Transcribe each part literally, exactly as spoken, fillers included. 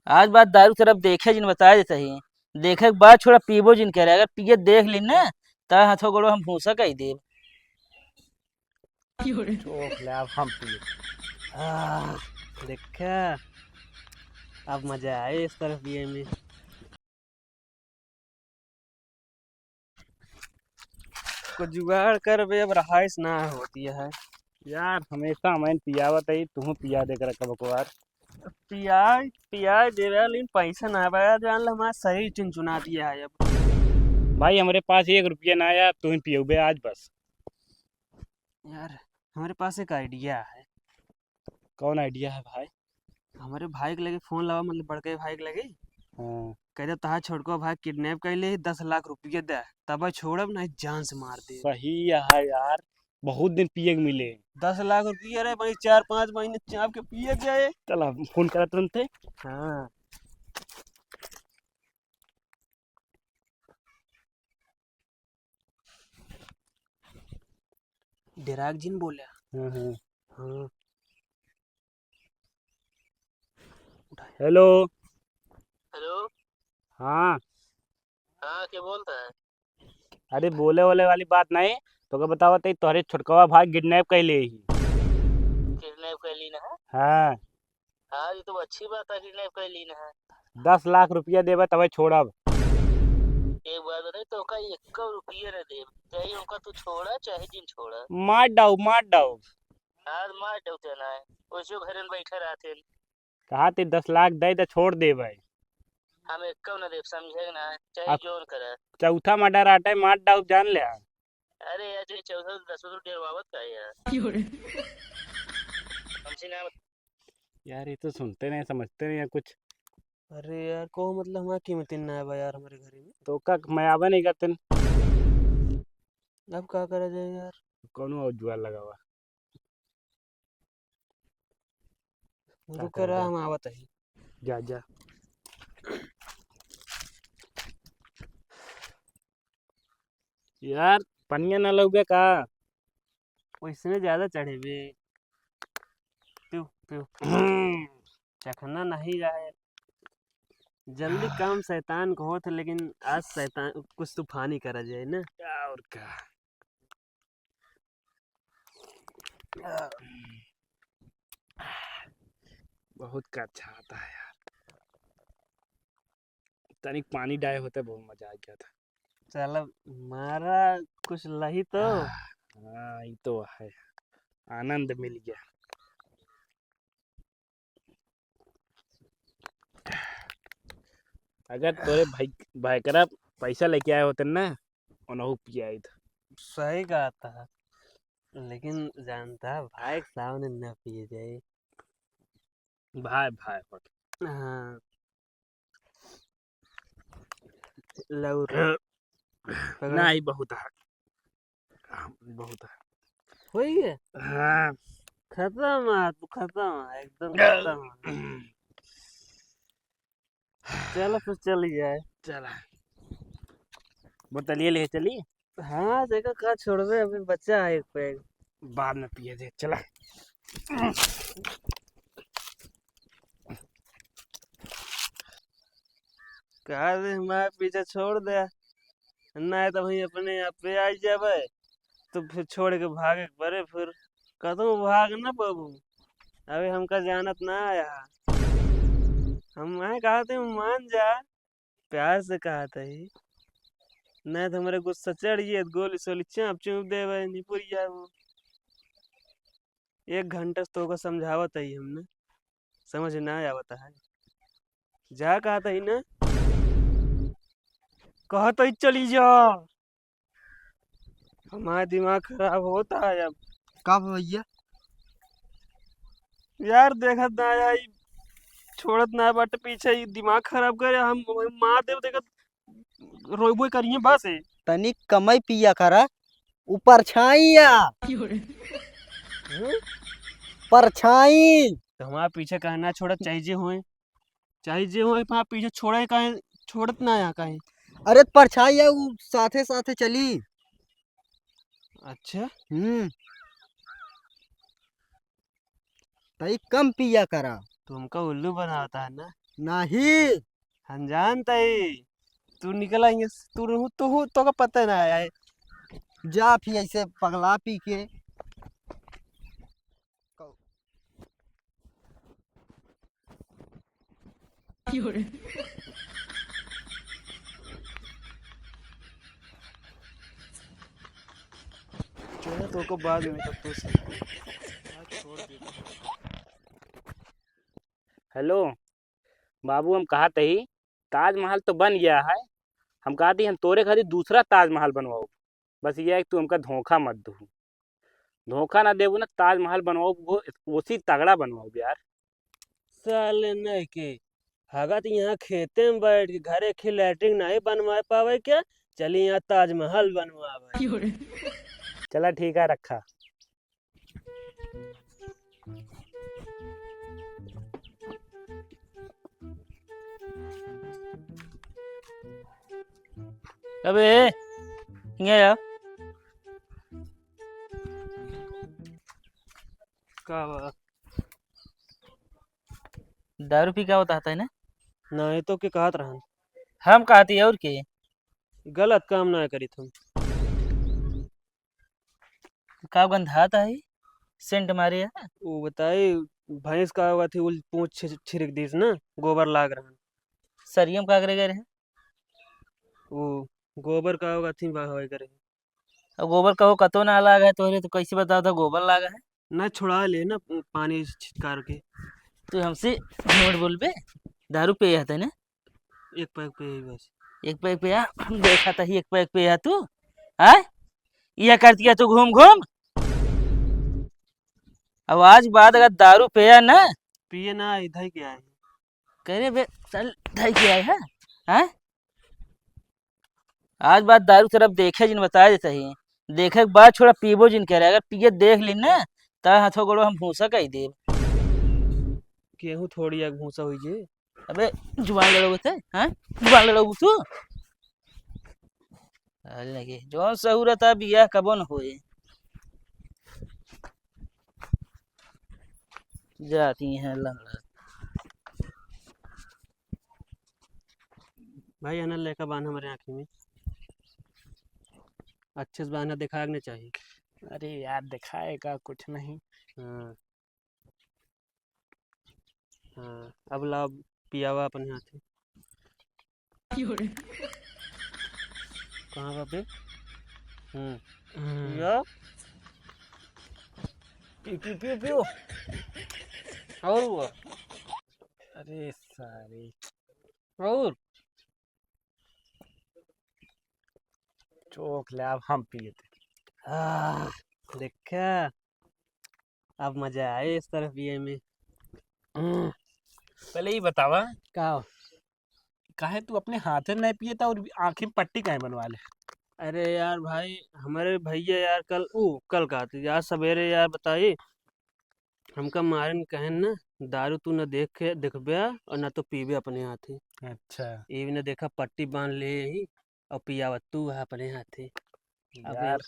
आज बाद दारू तरफ देखे जिन, बताए देत ही। देखे के बाद छोड़ा, पीबो जिन करे। अगर पिए देख ली ना, त हाथों गोड़ो हम भूसा कइ देब। चोख ले, अब हम पिए। आह, देखा, अब मजा आए इस तरफ पिए में। कुछ जुगाड़ कर बे, अब रहाइश ना होती है। यार, हमेशा हमें पियावत है, तुहूँ पिया दे कर कब कभार। पियाई, पियाई देवे, लेकिन पैसा ना बा, जान ले, हमारा शरीर चिनचुना दिया है अब। भाई, हमरे पास एक रुपया ना आया, तुहूँ पियउबे आज बस। यार, हमरे पास एक idea है। कौन idea है भाई? हमरे भाई के लगे फोन लावा, मतलब बड़के भाई के लगे। हाँ। कह दे, "तहार छोटको भाई kidnap कर ले, दस लाख रुपया दे, तब छोड़ब, नहीं जान से मार दे।" सही है यार, बहुत दिन पिए के मिले। दस लाख रुपया रे भाई, चार पाँच महीने चाप के पिए जाए। चल, हम फोन करा तुरंते। हाँ। डेराक जिन बोल्या। हाँ, हाँ। हाँ। हेलो। हेलो। हाँ। हाँ, के बोलता है? अरे, बोले वोले वाली बात नहीं, तोका बतावा तई, तोहरे छोटकवा भाई kidnap कइ ले ही। Kidnap कइ ली ना? हाँ। हाँ, ये तो अच्छी बात है, kidnap कइ ली ना। दस लाख रुपया देबे तबे छोड़ब। एक बात बताई, तोका एक्को रुपया न देब, चाहे ओका तू छोड़ा, चाहे जिन छोड़ा। मार डाउ, मार डाउ। आज मार डाउ ते ना, ओइसो घरे में बैठे रहते। कहा ते दस लाख दे दे, छोड़ देबे। हम एक्को न देब, समझे ना, चाहे अब जौन करे। चौथा murder आटे, मार डाउ, जान ले। अरे यार, जो चौदह दस तो डेरवावत का है यार? क्यों रे? हमसे ना मत- यार, ये तो सुनते नहीं, समझते नहीं है कुछ। अरे यार, को मतलब हमारा कीमती ना है बा यार हमारे घरे में। तो का मैं आवे नहीं करते न? अब का करा जाए यार? कौनो और जुगाड़ लगावा। का रुक करा रहा, जाए? हम आवत ही। जा, जा। यार, पनिया ना लउबे का? ओइसने ज्यादा चढ़े बे। पीऊ, पीऊ। हम्म। चखना नहीं जाए। जल्दी काम शैतान को होत है, लेकिन आज शैतान कुछ तूफानी करा जाए ना। और का? बहुत का अच्छा आता है यार। तनिक पानी डाए होते, बहुत मजा आ गया था। चल, अब मारा कुछ लही तो। हाँ, ये तो है, आनंद मिल गया। अगर तोरे भाई, भाई करा पैसा लेके आए होते ना, उन्हों पियाई था। सही कहा था, लेकिन जानता है, भाई के सामने न पिए जाए। भाई, भाई होत। हाँ। लौर। पकड़ा। नहीं, बहुत है। हाँ, बहुत है। होई गया? हाँ। खत्म है, तू खत्म है, एकदम खत्म है। चलो फिर चली जाए। चला। बोतलिए ले चली। हाँ, देखो का छोड़बे, अभी बच्चा है एक पैग। बाद में पिए दे, चला। कहा दे, हमारे पीछे छोड़ दे, नहीं तो वहीं अपने आप पे आ जाबे, तो फिर छोड़ के भागे के पड़े, फिर कतहूँ भाग ना पाबू। अभी हमका जानत ना आया, हम आए कहा थे मान जा, प्यार से कहा थे, नहीं तो हमारे गुस्सा चढ़ गया, गोली सोली चाप चुप देबे, निपुर जाबू। एक घंटा से तोका समझावत ही हमने, समझ ना आवत है। जा कहत ही ना, कहत ही चली जा। हमारा दिमाग खराब होता है अब। का भैया? यार देखत ना है, छोड़त ना बट पीछे ही दिमाग खराब करे, हम, हम मार देब, देखत रोइबो करिए बस। तनी कमई पिया करा, ऊ परछाई या। हम्म? परछाई। तो हमारा पीछे कहना छोड़त, चाहे जे होए, चाहे जे होए, हमारा पीछे छोड़े काहे, छोड़त ना या काहे? अरे परछाई या, ऊ साथे साथे चली। अच्छा। हम्म। तई कम पिया करा। तुमका उल्लू बनावता है ना? नाही। हम जानत ही, तू निकला हियाँ से, तू रहू, तू हूँ, तोका पता ना है। जा फिर ऐसे पगला पी के। चलो, तोको बाद में, तब तो से। आज छोड़ दे। हेलो, बाबू, हम कहत ही, ताजमहल तो बन गया है, हम कहत ही, हम तोरे खातिर दूसरा ताजमहल बनवाउब। बस ये है कि तू हमका धोखा मत दू। धोखा ना देबू ना, ताजमहल बनवाउब, वो, वो सी तगड़ा बनवाउब यार। साले नहीं के, हगत यहाँ खेते में बैठ के घरे के लैट्रिन नहीं बनवा पावे क्या? चली यहाँ ताजमहल बनवावे। चला ठीक है, रखा। अबे, हियाँ आ। का बा? दारू पी का होता है ना? नहीं तो के कहत रहन? हम कहती और के? गलत काम ना करी तुम। का गंधात है? सेंट मारे है? वो बताई, भैंस का होगा थी, वो पूंछ छि-, छिड़क दीस ना, गोबर लाग रहा। सरियम का करे गए रहे? वो गोबर का होगा थी, बहावे करे। अब गोबर कहो कतो ना लाग है तोहरे, तो कैसे बताओ था गोबर लाग है? ना, छुड़ा ले ना पानी छिटकार के। तू हमसे झूठ बोलबे? दारू पे आता है ना? एक पैक पे ही बस। एक पैक पे आ, हम देखा था ही एक पैक पे आ तू, हाँ? ये कर दिया तू घूम घूम। अब आज बाद अगर दारू पिया ना, पिए ना, इधर क्या है? करे बे, चल, धई के आए है, हाँ? आज बाद दारू तरफ देखे जिन बताए देता ही, देखे के बाद छोड़ा पीबो जिन करे, अगर पिए देख ली ना, ता हाथों गोड़ो हम भूसा कही देब। केहू थोड़ी एक भूसा हुई जे। अबे जुबान लड़ोगे थे, हाँ? जुबान लड़ोगे तू? अरे नहीं, जौन सहूरत है बियाह कबो न होए। जाती हैं लंगड़ा। भाई, है ना लेका बांध हमारे आँखी में। अच्छे से बांधना, दिखाए के नहीं चाहिए। अरे यार, दिखाएगा कुछ नहीं। हाँ। हाँ, अब लाओ पियावा अपने हाथे। कहाँ बा बे? हम्म। हम्म। पियो। पी, पी, पी, पियो। और हुआ? अरे सारे। और? चोख ले, अब हम पिए थे। आह, देखा, अब मजा आए इस तरह पिए में। हम्म। पहले ये बतावा। का हो? काहे तू अपने हाथे नहीं पिए था और आँखें में पट्टी काहे बनवा ले? अरे यार भाई, हमारे भैया यार कल, ऊ, कल का थी, आज सवेरे यार बताई, हमका मारन कहन ना, दारू तू ना देख के देखबे और ना तो पीबे अपने हाथे। अच्छा। ये भी ना देखा, पट्टी बांध ले ही और पियावत तू है अपने हाथे। अब यार।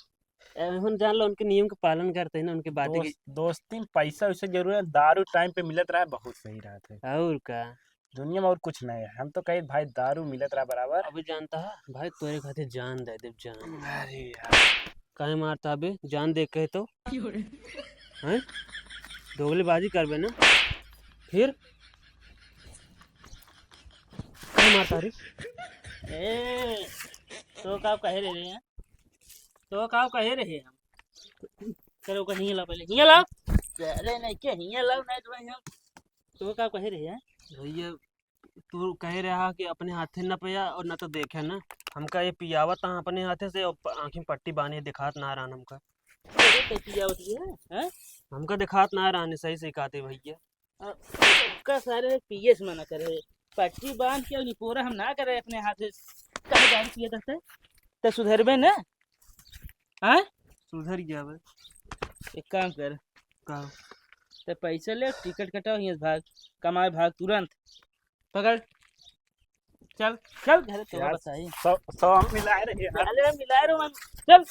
ए, हम जान लो उनके नियम के पालन करते हैं ना, उनके बातें की। दोस्त, दोस्ती में पैसा वैसा जरूर है, दारू टाइम पे मिलत रहा, बहुत सही रहत है। और का? दुनिया में और कुछ नहीं है। हम तो कहे भाई दारू मिलत रहा बराबर। अभी जानता है भाई, तोरे खातिर जान दे देब, जान। अरे यार। काहे मारता अबे, जान दे कहे तो? हैं? दोगलेबाजी करबे ना? फिर? काहे मारता रे? ए, तो का कहे रहे हैं? तो का कहे रहे हम? चलो, ओका हियाँ ला पहले, हियाँ ला। अरे नहीं, क्या हियाँ ला, नहीं तो भाई हम। तो का कहे रहे हैं? भैया, तू कहे रहा कि अपने हाथे न पिया और न तो देखे ना। हमका ये पियावत है अपने हाथे से और प-, आँखी में पट्टी बांधे दिखात ना रहन हमका। अरे, तो पियावत ही है, हैं? हमका दिखात ना रहने सही से कहते भैया। आ, का सारे लोग पिए से मना करे। पट्टी बांध के निपोरा हम ना करे अपने हाथे। कहीं दारू पिए रहते, तो सुधरबे ना? हाँ? सुधर गया बे। एक काम कर। का? ते पैसा ले, टिकट कटाओ, हियाँ से भाग, कमाए भाग तुरंत। पकड़, चल, चल घरे, तो यार, बताई। सौ, सौ हम मिलाए रहे यार। अरे, मिलाए रहो, चल।